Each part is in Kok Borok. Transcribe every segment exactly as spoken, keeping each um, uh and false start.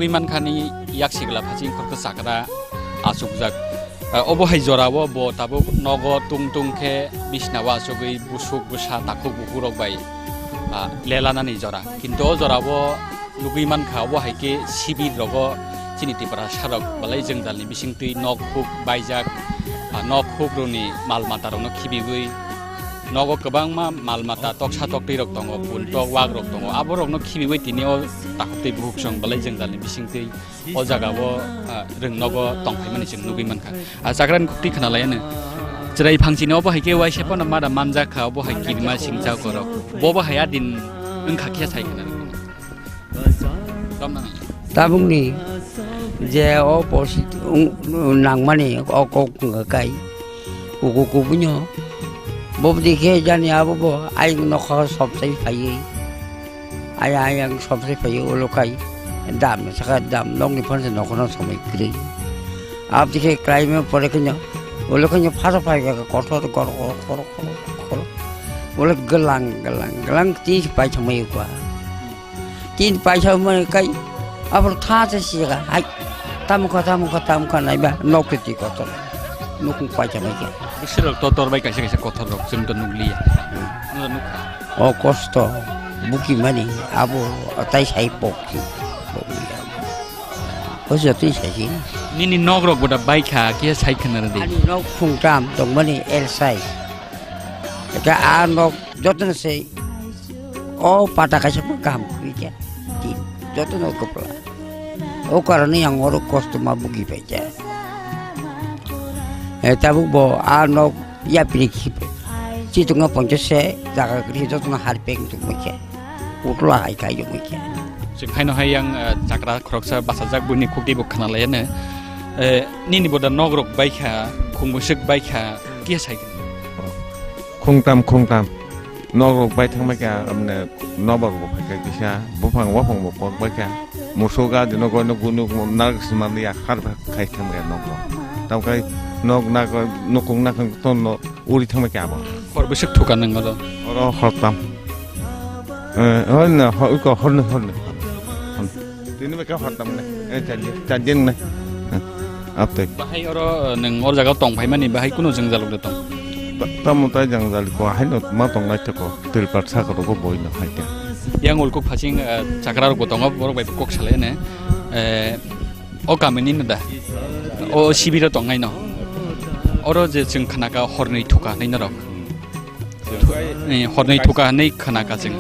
Mankhani yaksigla phaching khoroksa chakra achukjak. Ah, obo hai jorao bo tabuk nogo tung tung khe bisnao achugwi busuk bwsa takhuk bukhuk rok bai, ah, lelanani jora. Kintu o jorao nugwi mankha, obo hai khe sibir rogo chini Tiprasa rok belai jwngjalni bisingtwi nok huk baijak, ah, nok huk rokni mal mata rokno khibiwi nogo kwbangma mal mata toksa toktwi rok tongo, pun tok wak rok tongo, abo rokno khibiwi tini o takhuk tei bukhuk song belai jwngjalni bisingtwi o jaga o, ah, rwng nogo tongphaimani chwng nugwi mankha. Ah, chakrani khuktwi khna laiano. Chwrai phangchini obo hai khe waisa phano mada manjak kha, obo hai kirima singcha korok. Bobo hai adin wngkha khe sai khna. Romnani. Tabukni je o post wng-, nangmani o kok wngkha kai. Kuku kubuino. Bobdi khe jani abo bo ayang nokha sobsai phaiwi. Ayang ayang sobsai phaiwi ulo kai. Dam saka dam nokni phone se nokha no somai kwrwi. Abdi khe klaima pore kheno ulo kheno phasa phai kha kothor kor kor kor kor kor. Ulo glang glang glang twi pai thangmai kwa. Tin paisa mani kai, abro tha se siga, hai, tamukha, tamukha, tamukha naiba, nok twi kotor, nukung paisa mai khe. Bisirok to tor bai kaisa kaisa kotor rok, chwng to nukliya. Hmm. Ano nukha. O kosto, buki mani, abo, tai sai pok si. Kosto twi sai si. Nini nok rok boda bai kha, khe sai khna rw di. Ani nok phung tam, tong mani L size. Eka a nok, jotono sei. O pata kaisa pun kaham kwrwi khe. Tin, jotono kwpla. O karone ang oro kosto ma bugi pai khe. E, tabuk bo a nok yapri khipe. Chitunga poncho se jaga kwrwi jotono harpek tongmai khe. Utla hai kai yomai khe. Chwng haino hai yang, eh, chakra khoroksa bachajak buini khukti bo khna laiya ne. Eh, nini boda nok rok bai kha, khung bwswk bai kha, kiya sai khe. Khungtam khungtam nok rok bai thangbai kha, amne nobar bo phai kha kisa, buphang waphang bo kok bai kha, musuk gadi no goi no gunu narwk sima ya har khai thangbai kha nok rok. Tam khai nok nak nukung nak ton no uri thangbai kha abo. Hor bwswk thuka nang oro? Oro hor tam. Eh, hor na, hor ko hor na, hor na. Tini bai kha hor tam na. Eh, chanjin, chanjin na. Apte. Bahai oro, eh, nwng or jaga tong phaimani bahai kuno jwngjal rok de tong? Ta-, tamo tai jwngjal ko haino ma tong lai toko. Tilpat sa ko rogo boi no hai te. Yang ulkuk phasing, eh, chakra rok bo tongo, borok bai kok salai ne. Eh, o kamini no da. O sibiro tong nai no. Oro je chwng khna ka horni thuka nai norok. Eh, horni thuka nai khna ka chwng.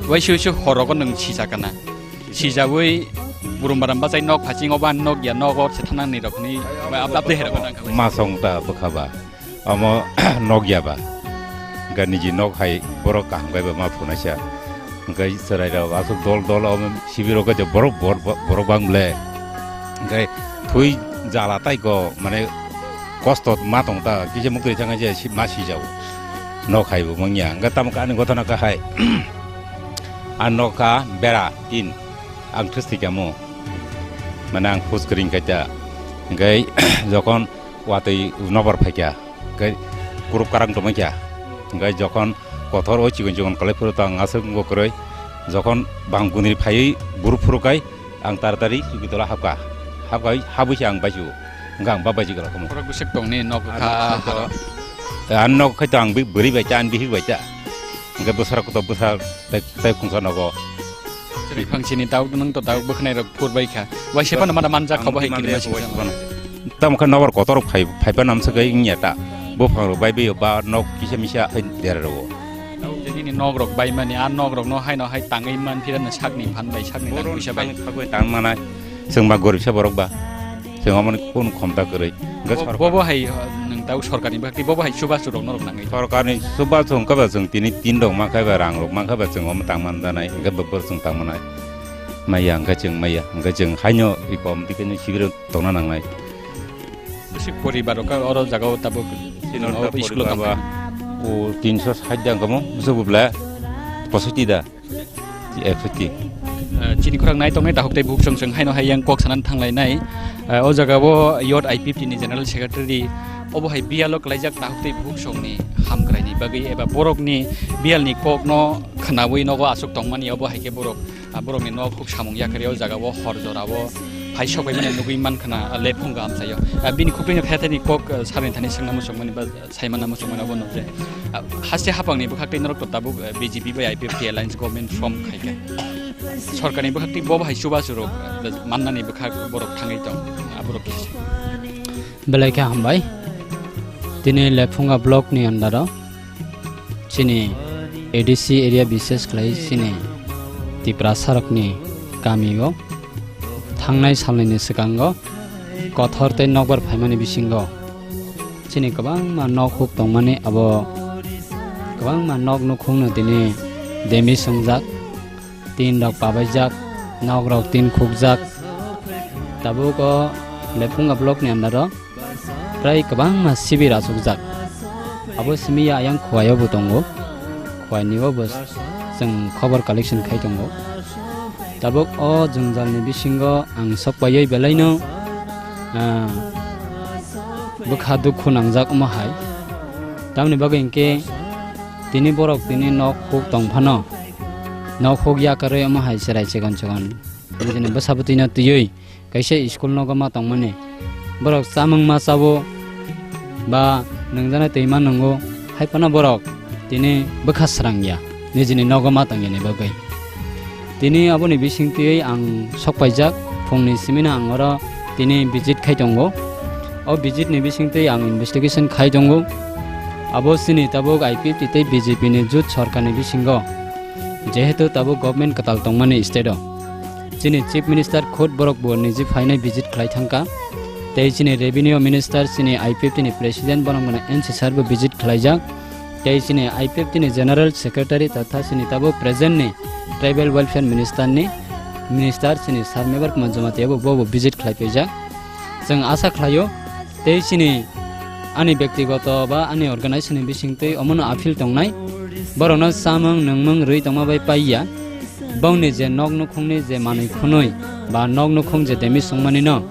Waisi waisi hor rogo nwng sija kana. Sijawi burum baram bachai nok phasing o ba nok ya nok o se thanang ni rok ni. Abde hera. Masong ta bwkha ba. Omo nok ya ba. Ga niji nok hai borok kaham gai ba ma phunai sa. Ga chwrai rok asuk dol dol omo sibiro ga borok bor-, borok bang ble. Ga thui jala tai ko mane kosto ma tong ta kisa mukti thang je si-, ma sijao. Nok hai bo mangya. Ga tamo ka ani gotona ka hai. A nok ka bera tin. Ang thwsthi kamo, mane ang phus kring khaita, hingkai jokhon watwi nobar phaikha, hingkai kurup karang tongmaikha, hingkai jokhon kothor o chikon chikon kwlai phuru to ang aswk wngkha kwrwi, jokhon bang gunri phaiwi buru phuru kai ang taratari chuki tola hapkha, hapkai habwi se ang baisu, hingkha ang ba baisi kwlai khamu. Borok bwswk tongni nok kha haro? Ang nok khai to ang bwrwi bai cha, ang bihik bai cha, hingkai bwsarok to bwsa. Tai, tai khungsa nogo. Chwrai phangsini dauk nwng to dauk bwkhnai rok phur bai kha. Waisa phano mana manjak kha bo hai kini masi phano. Tamo kha nobar kotor phai, phai phano amsa gai wngya ta. Buphang rok bai bai ba nok kisa misa hai dera rok. Dauk je nini nok rok bai mani a nok rok no hai no hai tangwi man phira no sakni phan bai sakni nang puisa bai. Tang manai. Chwng ba gorib se borok ba. Chwng omo ni kunu khomta kwrwi. Hwnkhe bo, sorkar bo, bo hai, uh, nwng tau sorkar ni bakti bo, bo hai chubachu rok norok nangwi. Sorkar ni chubachu hwnkhe ba chwng tini tin rok mankha ba rang rok mankha ba chwng omo tang man janai. Hwnkhe bo, bo chwng tang manai. Maya hwnkhe chwng maya. Hwnkhe chwng haino iko omtwi khe sibiro tongna nangnai. Bwswk poribar rok oro jaga o tabuk. Tin rok o ta school o poribar tong ba. O tinso sait da hwnkhe mo bwswk bwble posoti da. F T. Eh, chini khorang nai tongnai dakhuk tei bukhuk song song haino hai yang kok sanani thanglainai. Eh, o jaga o Youth I P F T ni General Secretary obo hai biyalo kwlaijak dakhuk tei bukhuk song ni hamkrai ni bagwi eba borok ni biyal ni kok no khwnawi nogo aswk tongmani obo hai khe borok Ah, borokni nok huk samung yakarwi o jaga o hor jora o phai sok bai mani nugwi mankha na, ah, lephungo amchaio. Ah, bini khukui no phathani kok, ah, sarni thani swngna muchungmani ba saimana muchungmani abo nukje. Ah, haste hapangni bwkhak tei norok to tabuk, ah, B J P bai I P F T alliance government form khaikha. Sorkarni bwkhak tei bo bahai chubachu rok, ah, mannani bwkhak borok thangwi tong, ah, borok kisa. Belai khe hambai. Tini Lephunga block ni under o chini A D C area, bishesh khlai chini Tiprasa rokni kami o thangnai salni ni swkango kothor tei nokbar phaimani bisingo chini kwbangma nok huk tongmani, abo kwbangma nok nukhungno tini damage wngjak. Tin rok pabaijak, nok rok tin khukjak. Tabuk o Lephunga block ni under o prai kwbangma sibir achukjak. Abo simi ya ayang Khowai o bo tongo. Khowai ni o bo chwng khobor collection khai tongo. Tabuk o jwngjal ni bisingo ang sok paiwi belai no, ah, bwkha dukhu nangjak omo hai. Tamoni bagwi hinkhe tini borok tini nok huk tong phano. Nok huk yakarwi omo hai cherai chikon chikon. Nijini bwsa bwtwino twiwi kaisa school nogo ma tongmani. Borok chamung ma chao ba nungjaknai twi ma nungo, hai phano borok tini bwkha srang ya nijini nogo ma tong yani bagwi. Tini aboni bising twiwi ang sok paijak, phungni simino ang oro tini visit khai tongo. O visit ni bising twi ang investigation khai tongo. Abo chini tabuk I P F T tei B J P ni jut sorkar ni bisingo. Jehetu tabuk government kwtal tongmani state o, chini Chief Minister khud borok bo niji phainai visit khlai thangkha. Tei chini Revenue Minister, chini I P F T ni President, borok mano N C sir bo visit khlaijak. Tei chini I P F T ni General Secretary totha chini tabuk present ni Tribal Welfare Minister ni Minister chini Sir Mebar Kumar Jamatia bo, bo, bo visit khlai paijak. Chwng asa khlaio, tei chini ani bektigoto ba ani organization ni bising twi omono appeal tongnai, borokno chamung nungmung rwi tongma bai paiya, bongni je nok nukhungni je manwi khunui ba nok nukhung je damage wngmani no,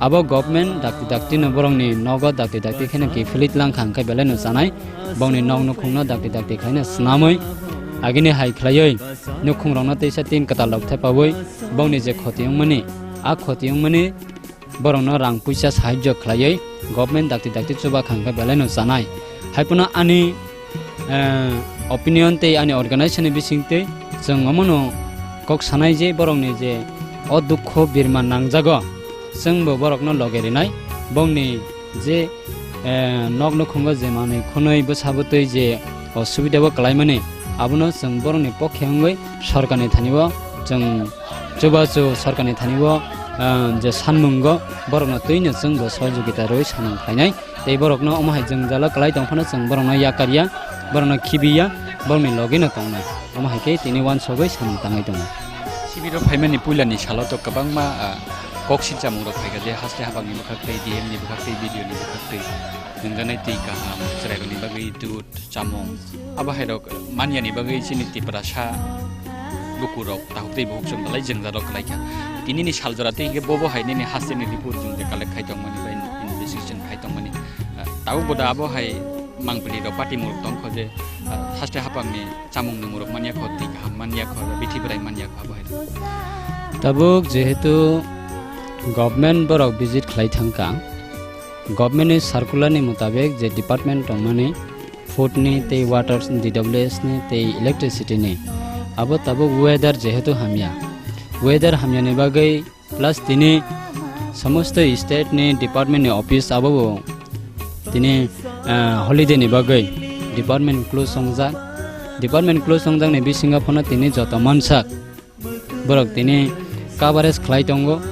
abo government dakti dakti no borokni nogo dakti dakti kheno kiphilwi tlang kha, hwnkhe belai no chanai, bongni nok nukhungno dakti dakti khlaino swnamwi, agini hai khlaiwi nukhungrokno teisa tin kwtal rok thepawi bongni je khoti wngmani, a khoti wngmani borokno rang puisa sahajyo khlaiwi government dakti dakti chuba kha hwnkhe belai no chanai. Hai phano ani, eh, opinion tei ani organization ni bising twi chwng omono kok sanai je borokni je o dukho birma nangjago, chwngbo borokno loge rinai, bongni je, eh, nok nukhungo je manwi khunui bwsa bwtwi je osubida bo kwlaimani, abono chwng borokni pokhe wngwi sorkarni thani-o chwng chubachu sorkarni thani-o, ah, je sanmungo borokno twino chwngbo sohojogita rwui samung khlainai. Tei borokno omo hai jwngjalo kwlai tong phano chwng borokno yakarya, borokno khibiya, borokni logino tongnai. Omo hai khe tini uansugui samung tangwi tongo. Sibiro phaimani puilani salo to kwbangma, ah, kok sinchamungrok phaikha, je haste habangni bwkhak tei, D M ni bwkhak tei, B D O ni bwkhak tei, nungjaknai twi kaham, chwrairokni bagwi dud, chamung, abo hairok manyani bagwi chini Tiprasa lukurok takhuk tei bukhuk chwng belai jwngjalo kwlaikha. Tinini saljora tei hinkhe bobo hai nini hasteni report chwng je collect khai tongmani bai investigation khai tongmani. Ah, tabuk boda abo hai mangpili rok patimurok tongkho je, ah, haste hapangni chamung nungmurok manyakho, twi kaham manyakho, bithi bwrai manyakho abo hai. Tabuk jehetu government borok visit khlai thangkha, government ni circular ni mutabik je department tongmani, food ni tei water, D W S ni tei electricity ni. Abo tabuk weather jehetu hamya. Weather hamya ni bagwi plus tini somosto state ni department ni office abo bo tini, ah, holiday ni bagwi department close wngjak. Department close wngjak ni bisingo phano tini joto mansak borok tini coverage khlai tongo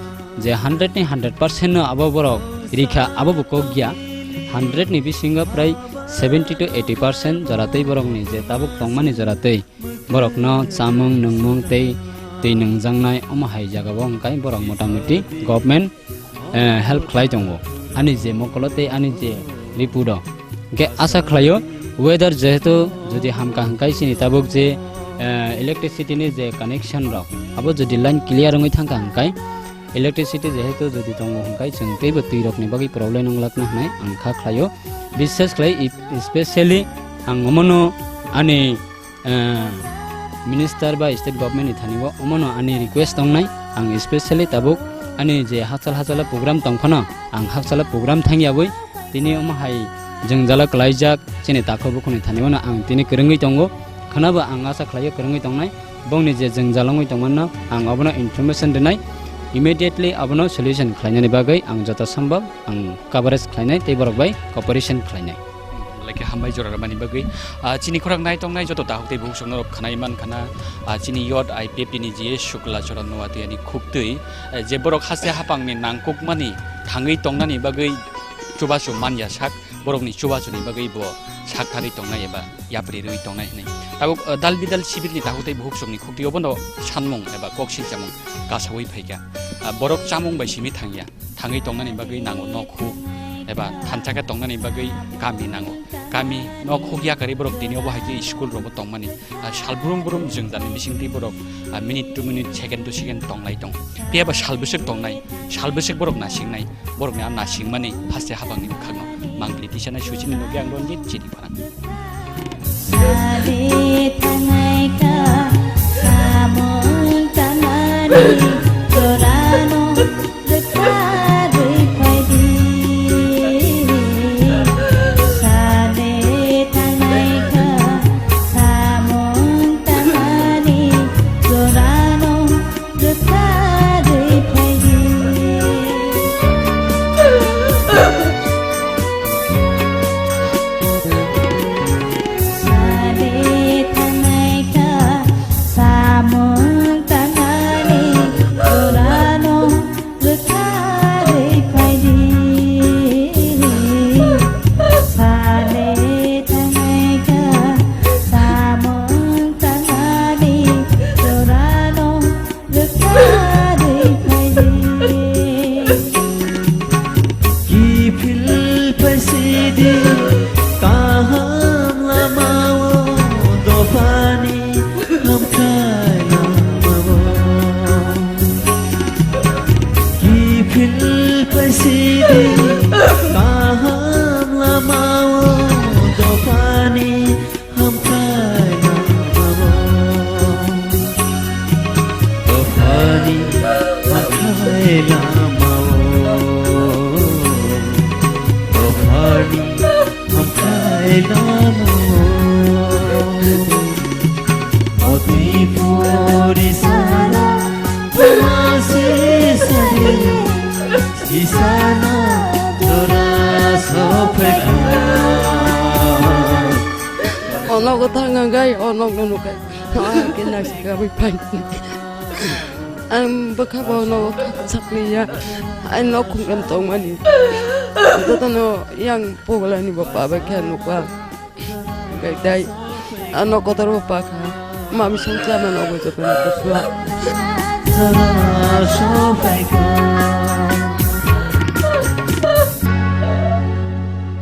je hundred ni hundred percent no abo borok rikha, abo bo kok ya. Hundred ni bisingo prai seventy to eighty percent joratwi borokni je tabuk tongmani joratwi borokno chamung nungmung tei twi nungjaknai omo hai jagao hwnkhe borok motamoti government eh, help khlai tongo ani je mokolo tei ani je ripudo. Hwnkhe asa khlaio weather jehetu jodi hamkha hwnkhe chini tabuk je, eh, electricity ni je connection rok abo jodi line clear wngwi thangkha hwnkhe electricity jehetu jodi tongo hwnkhe chwng teibo twi rokni bagwi problem wnglakna hwnwi ang kha khlaio. Bishes khlai, specially ang omono ani, eh, minister ba state government ni thani o omono ani request tongnai. Ang specially tabuk ani je hachal hachalo program tongphano, ang hachalo program thangyawi tini omo hai jwngjalo klaijak chini takhuk bukhukni thani o no ang tini kwrwngwi tongo. Khwnabo ang asa khlaio kwrwngwi tongnai. Bongni je jwngjal wngwi tongmano ang obono information rwnai, immediately abono solution khlainani bagwi ang joto sombhob ang coverage khlainai tei borok bai cooperation khlainai. Belai khe hambai jora rwmani bagwi. Ah, chini khorang nai tongnai joto dakhuk tei bukhuk songno rok khwnai man khana, ah, chini yot I P F T ni G S Shukla Charan Noatia ni khuktwi, eh, je borok haste hapangni nangkukmani thangwi tongnani bagwi chubachu manya sak, borokni chubachuni bagwi bo sak tharwi tongnai eba yapri rwi tongnai hwnwi. Tabuk, ah, dal bidal sibirni dakhuk tei bukhuk songni khuktwi obono sanmung eba kok silchamung kasawi phaikha. Ah, borok chamung bai simi thangya. Thangwi tongnani bagwi nango nok huk, eba thansa khe tongnani bagwi kami nango. Kami nok huk yakarwi borok tini obo hai khe school rogo tongmani, ah, sal brum brum jwngjalni bisingtwi borok, ah, minute to minute, second to second tonglai tong. Phiya ba sal bwswk tongnai, sal bwswk borok nasingnai, borokni a nasingmani haste habangni bwkhakno mangpili tisanai suchini nokhe ang Ranjit chini. Sari thangnai kha, samung tangmani jorano rwkha rwi phaidi. Sari thangnai kha, samung tangmani jorano rwkha rwi phaidi. Sari thangnai kha, samung tangmani jorano rwkha rwi phaidi. Sari thangnai kha, samung tangmani jorano rwkha rwi phaidi. Kiphil phaisidi kaham lamao, dophani hamkrai lamao. Kiphil phaisidi kaham lamao, dophani hamkrai lamao, dophani hamkrai lamao, dophani hamkrai lamao. Motwi puri sana, masi sari, sisana jora sophaikha. Ono ko thang gai, ono no nukai. Kena sika bai pai. Ang bwkha bo no sakliya. Ang nok khungkam tongmani. Jotono yang pogolani bo pa bai khe nukha. Gai dai. Ano kotor bo pa kha. Mami song khlama no bo jotono kuswa.